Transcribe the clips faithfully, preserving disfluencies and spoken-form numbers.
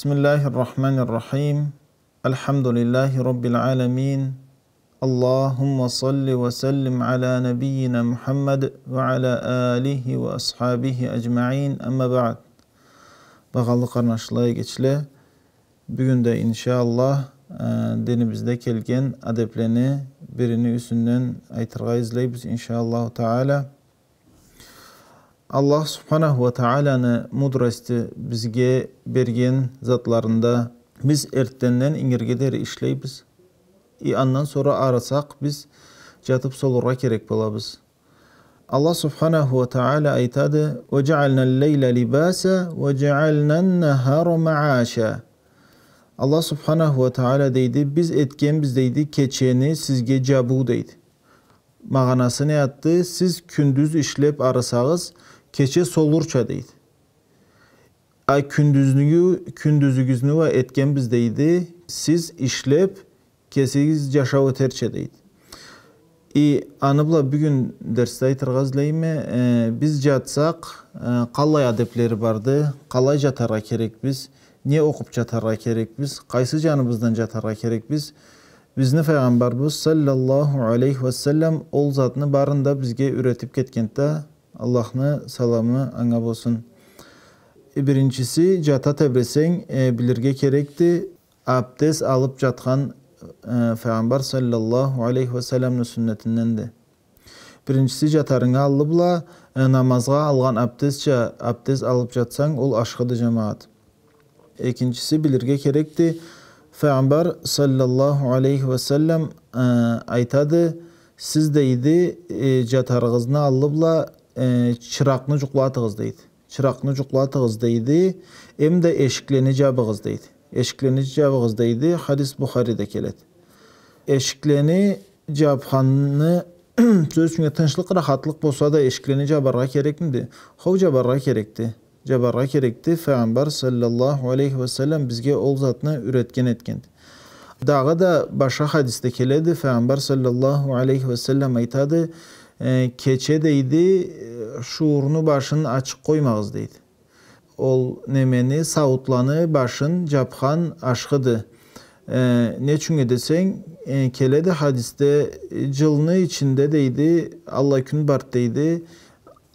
بسم الله الرحمن الرحيم. الحمد لله رب العالمين. اللهم صل وسلم على نبينا محمد وعلى آله وأصحابه أجمعين. أما بعد. Багъалы къарнашла, эгечле, бюгюн да, иншаАллах, э, динибизде келген адеплени бирини юсюнден айтыргъа излейбиз, иншаАллаху Таала. Аллах Субханаху уа Тааланы мудрости бизге берген затларында биз эртденден ингирге дери ишлейбиз. И андан сора арысакъ, биз джатыб солургъа керек болабыз. Аллах Субханаху уа Таала айтады: «وجعلنا الليل لباسا وجعلنا النهار معاشا». Аллах Субханаху уа Таала дейди: «Биз этгенбиз, — дейди, — кечени сизге джабыу», — дейди. Магъанасы не затды? Сиз кюндюз ишлеб арысагъыз, кече солурча, дейди. А кюндюзню, кюндюзюгюзню уа этгенбиз, дейди, сиз ишлеб, кесигиз джашау этерча, дейди. И аны бла бюгюн дерсде айтыргъа излейме, э, биз джатсакъ, э, къаллай адеплери барды, къалай джатаргъа керекбиз, не окъуб джатаргъа керекбиз, къайсы джаныбыздан джатаргъа керекбиз. Бизни Файгъамбарыбыз саллаллаху алейхи уа саллам ол затны барын да бизге юретиб кетгенди да, Аллахны саламы анга болсун. Э, биринчиси, джата тебресенг, э, билирге керекди, абдез алыб джатхан, э, Файгъамбар саллаллаху алейхи уа салламны сюннетинденди. Биринчиси, джатарынгы аллы бла, э, намазгъа алгъан абдезча абдез алыб джатсанг, ол ашхыды, джамагъат. Экинчиси, билирге керекди, Файгъамбар саллаллаху алейхи уа саллам, э, айтады: «Сиз, — дейди, — э, джатарыгъызны аллы бла, э, чыракъны джукълатыгъыз», — дейди. «Чыракъны джукълатыгъыз», — дейди, — «эм да эшиклени джабыгъыз», — дейди. «Эшиклени джабыгъыз», — дейди. Хадис Бухариде келеди. Эшиклени джабханны, сёз ючюн, тынчлыкъ, рахатлыкъ болса да, эшиклени джабаргъа керекмиди? Хоу, джабаргъа керекди. Джабаргъа керекди. Файгъамбар саллаллаху алейхи уа саллам бизге ол затны юретген этгенди. Дагъыда башха хадисде келеди, Файгъамбар саллаллаху алейхи уа саллам айтады: «Э, кече, — дейди, — э, шуурну башын ачыкъ къоймагъыз», — дейди. Ол немени, сауутланы башын джабхан ашхыды. Э, не ючюннге десенг, э, келеди хадисде, э, джылны ичинде, дейди, аллай кюн барды, дейди,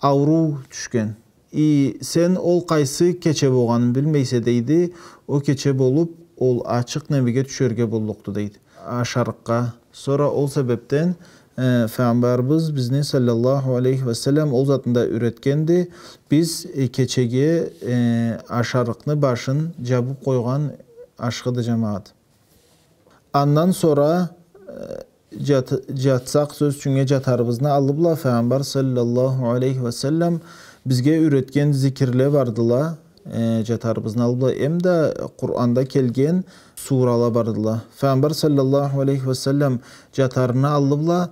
ауруу тюшген. И сен ол къайсы кече болгъанын билмейсе, дейди, ол кече болуб, ол ачыкъ немеге тюшерге боллукъду, дейди. Ашарыкъгъа. Сора ол себебден, э, Файгъамбарыбыз бизни саллаллаху алейхи уа саллам ол затны да юретгенди. Биз, э, кечеге, э, ашарыкъны башын джабыб къойгъан ашхыды, джамагъат. Андан сора, э, джат-, джатсакъ, сёз ючюннге, джатарыбызны аллы бла Файгъамбар саллаллаху алейхи уа саллам бизге юретген зикирле бардыла, э, джатарыбызны аллы бла, эм да Къуранда келген сурала бардыла. Файгъамбар саллаллаху алейхи уа саллам джатарыны аллы бла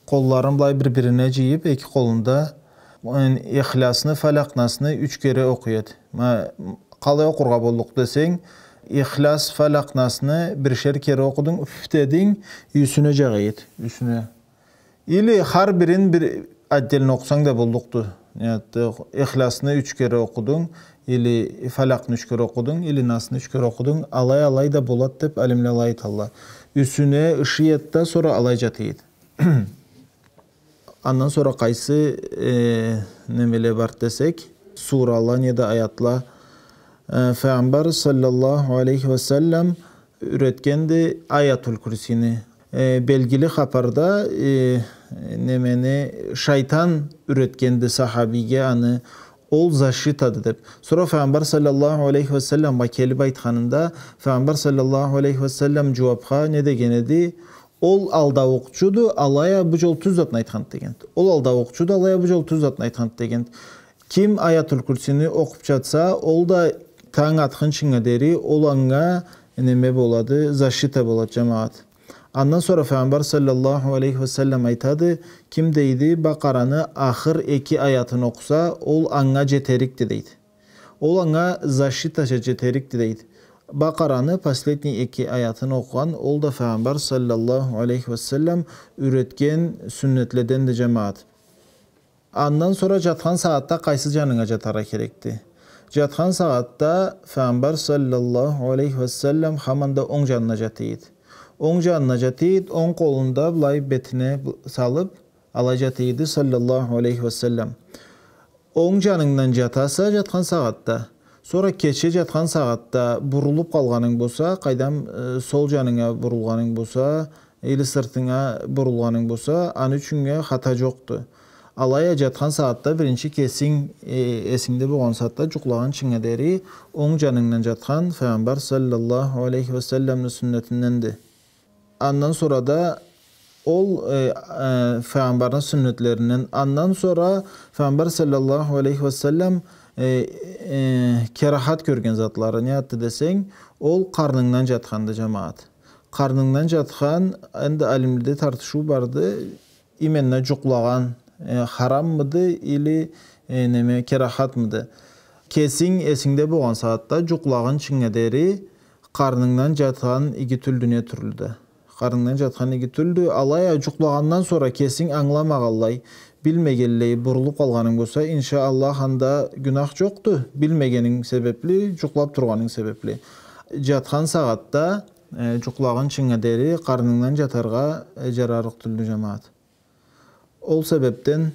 къолларын былай бир-бирине джыйыб, эки къолун да, э, Ихласны, Фалакъ, Насны юч кере окъуй эди. Ма, къалай окъургъа боллукъду десенг, Ихлас, Фалакъ, Насны биришер кере окъудунг, уф дединг, юсюне джагъа эди, юсюне. Или хар бирин бир отдельно окъусанг да боллукъду. Яни, Ихласны юч кере окъудунг, или Фалакъны юч кере окъудунг, или Насны юч кере окъудунг, алай-алай да болад деб, алимле алай айталла. Юсюне ышый эди да, сора алай джата эди. Андан сора къайсы, э, немеле барды десек, сурала, неда аятла, э, Файгъамбар саллаллаху алейхи уа саллам юретгенди Аятул Курсини. Э, белгили хапарда, э, немени, шайтан юретгенди сахабийге аны, ол защитады деб. Сора Файгъамбар саллаллаху алейхи уа салламгъа келиб айтханында, Файгъамбар саллаллаху алейхи уа саллам джууабха не деген эди? Ол алдаукъчуду, алай а бу джол тюз затны айтханды дегенди. Ол алдаукъчуду, алай а бу джол тюз затны айтханды дегенди. Ким Аятул Курсини окъуб джатса, ол да танг атхынчынга дери ол анга неме болады, защита болады, джамагъат. Андан сора Файгъамбар саллаллаху алейхи уа саллам айтады, ким, дейди, Бакъараны ахыр эки аятын окъуса, ол анга джетерикди, дейди. Ол анга защитача джетерикди, дейди. Бакъараны последний эки аятын окъугъан, ол да Файгъамбар саллаллаху алейхи уа саллам юретген сюннетледенди, джамагъат. Андан сора джатхан сагъатда къайсы джанынга джатаргъа керекди? Джатхан сагъатда Файгъамбар саллаллаху алейхи ва саллам хаманда онг джанына джата эди. Онг джанына джата эди, онг къолун да былай бетине б-, салыб, алай джата эди саллаллаху алейхи ва саллам. Онг джанынгдан джатаса джатхан сагъатда, сора кече джатхан сагъатда бурулуб къалгъанынг болса, къайдам, э, сол джанынга бурулгъанынг болса, или сыртынга бурулгъанынг болса, аны ючюннге хата джокъду. Алай а джатхан сагъатда биринчи кесинг, э, эсингде болгъан сагъатда джукълагъынчынга дери онг джанынгдан джатхан Файгъамбар саллаллаху алейхи ва салламны сюннетинденди. Андан сора да ол, э, э, Файгъамбарны сюннетлеринден, андан сора Файгъамбар саллаллаху алейхи ва саллам, э, э, керахат кёрген затлары не затды десенг, ол къарнынгдан джатханды, джамагъат. Къарнынгдан джатхан, энди алимледе тартышыу барды, именно джукълагъан, э, хараммыды или, э, неме, керахатмыды? Кесинг эсингде болгъан сагъатда джукълагъынчынга дери къарнынгдан джатхан иги тюлдю не тюрлю да. Къарнынгдан джатхан иги тюлдю. Алай а джукълагъандан сора кесинг ангыламагъанлай, билмегенлей бурулуб къалгъанынг болса, иншаАллах, анда гюнах джокъду. Билмегенинг себебли, джукълаб тургъанынг себебли. Джатхан сагъатда, э, джукълагъынчынга дери къарнынгдан джатаргъа, э, джарарыкъ тюлдю, джамагъат. Ол себебден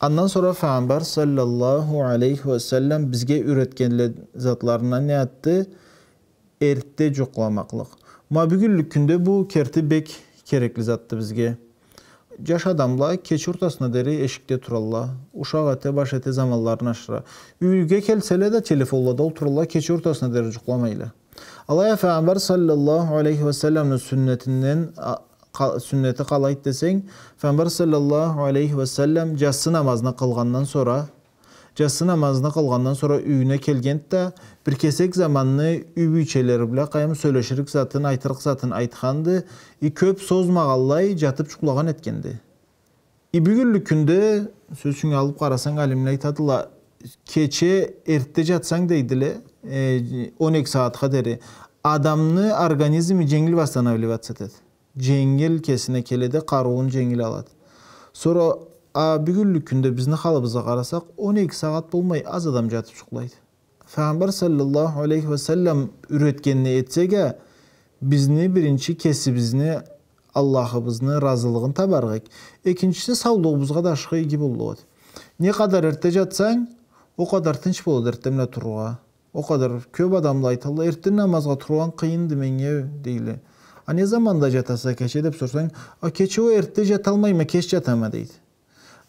андан сора Файгъамбар саллаллаху алейхи ва саллам бизге юретгенле затларындан не затды? Эртде джукъламакълыкъ. Ма бюгюнлюк кюнде бу керти бек керекли затды бизге. Джаш адамла кече ортасына дери эшикде туралла. Ушакъ эте, баш эте, заманларын ашыра. Юйге келселе да телефонлада олтуралла, кече ортасына дери джукъламайла. Алай а Файгъамбар саллаллаху алейхи ва салламны сюннетинден, а, къа-, сюннети къалайды десенг, Файгъамбар саллаллаху алейхи ва саллам джассы намазны къылгъандан сора, джассы намазны къылгъандан сора юйюне келгенди да, бир кесек заманны юй бийчелери бла къайым сёлеширик затын, айтырыкъ затын айтханды, и кёб созмагъанлай джатыб джукълагъан этгенди. И бюгюнлюк кюнде, сёз ючюн, алыб къарасанг, алимле айтадыла, кече эртде джатсанг, дейдиле, э, он эки сагъатха дери, адамны организми дженгил восстанавливаться этеди. Дженгил кесине келеди, къарыуун дженгил алады. Сора, а, бюгюнлюк кюнде бизни халыбызгъа къарасакъ, он эки сагъат болмай аз адам джатыб джукълайды. Файгъамбар саллаллаху алейхи ва саллам юретгенни этсек а, бизни биринчи кесибизни, Аллахыбызны разылыгъын табарыкъ эдик. Экинчиси, саулугъубузгъа да ашхы, иги боллукъ эди. Не къадар эртде джатсанг, о къадар тынч болады эртденбла турургъа. О къадар кёб адамла айталла, эртден намазгъа тургъан къыйынды меннге, дейле. А не заманда джатаса кече деб сорсанг, а кече о эртде джаталмайма, кеч джатама, дейди.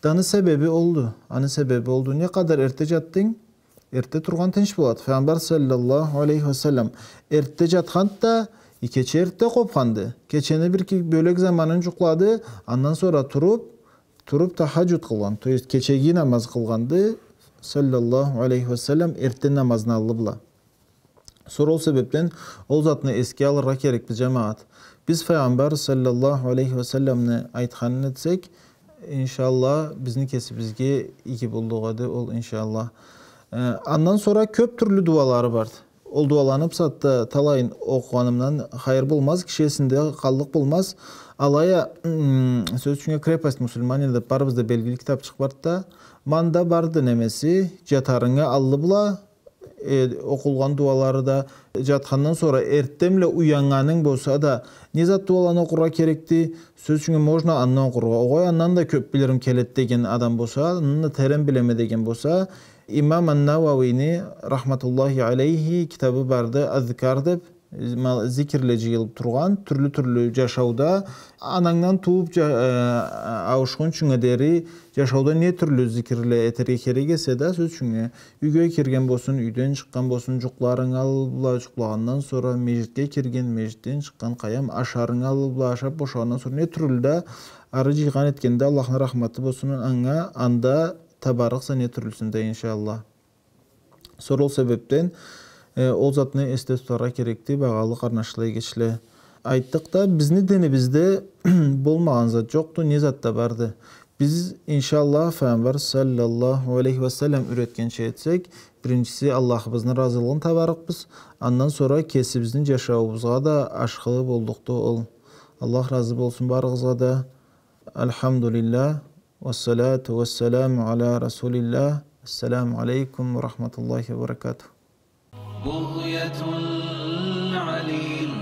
Да аны себеби олду, аны себеби олду. Не къадар эртде джатдынг, эртде тургъан тынч болады. Файгъамбар саллаллаху алейхи ва саллам эртде джатханды да, и кече эртде къобханды. Кечени бир ки-, бёлек заманын джукълады, андан сора туруб, туруб тахаджуд къылгъан, то есть кечеги намаз къылгъанды, саллаллаху алейхи ва саллам, эртден намазны аллы бла. Сора ол себебден ол затны эсге алыргъа керекбиз, джамагъат. Биз Файгъамбар саллаллаху алейхи ва салламны айтханын этсек, иншаллах, бизни кесибизге иги боллукъ эди ол, иншаллах. Э, андан сора кёб тюрлю дуалары барды. Ол дуаланы бусагъатда талайын окъугъанымдан хайыр болмаз, киши эсинде къаллыкъ болмаз. Алай а, м, сёз ючюн, «Крепость мусульманина» деб барыбызда белгили китабчыкъ барды да, мында барды немеси, джатарынга аллы бла, э, окъулгъан дуалары да, джатхандан сора эртденбла уяннганынг болса да, не зат дуаланы окъургъа керекди? Сёз ючюн, можно андан окъургъа. Огъай, андан да кёб билирим келеди деген адам болса, андан да терен билеме деген болса, имам Ан-Навауини, рахматуллахи алейхи, китабы барды, «Азкар» деб, ма-, зикирле джыйылыб тургъан, тюрлю-тюрлю джашауда, анангдан тууб джа-, э, ауушхунчунга дери джашауда не тюрлю зикирле этерге керек эсе да, сёз ючюн, юйге кирген болсун, юйден чыкъгъан болсун, джукъларынгы аллы бла, джукълагъандан сора, межгитге кирген, межгитден чыкъгъан, къайдам, ашарынгы аллы бла, ашаб бошагъандан сора, не тюрлю да ары джыйгъан этгенде, Аллахны рахматы болсун анга, анда табарыкъса не тюрлюсюн да, иншаллах. Сора ол себебден, э, ол затны эсде тутаргъа керекди, багъалы къарнашла, эгечле. Айтдыкъ да, бизни динибизде болмагъан зат джокъду, не зат да барды. Биз, иншаллах, Файгъамбар саллаллаху алейхи ва саллам юретгенча этсек, биринчиси Аллахыбызны разылыгъын табарыкъбыз, андан сора кесибизни джашауубузгъа да ашхы боллукъду ол. Аллах разы болсун барыгъызгъа да. Альхамдулиллах. Вассалату вассаламу аля Расулиллах. السلام عليكم ورحمة الله وبركاته. بغية العليل.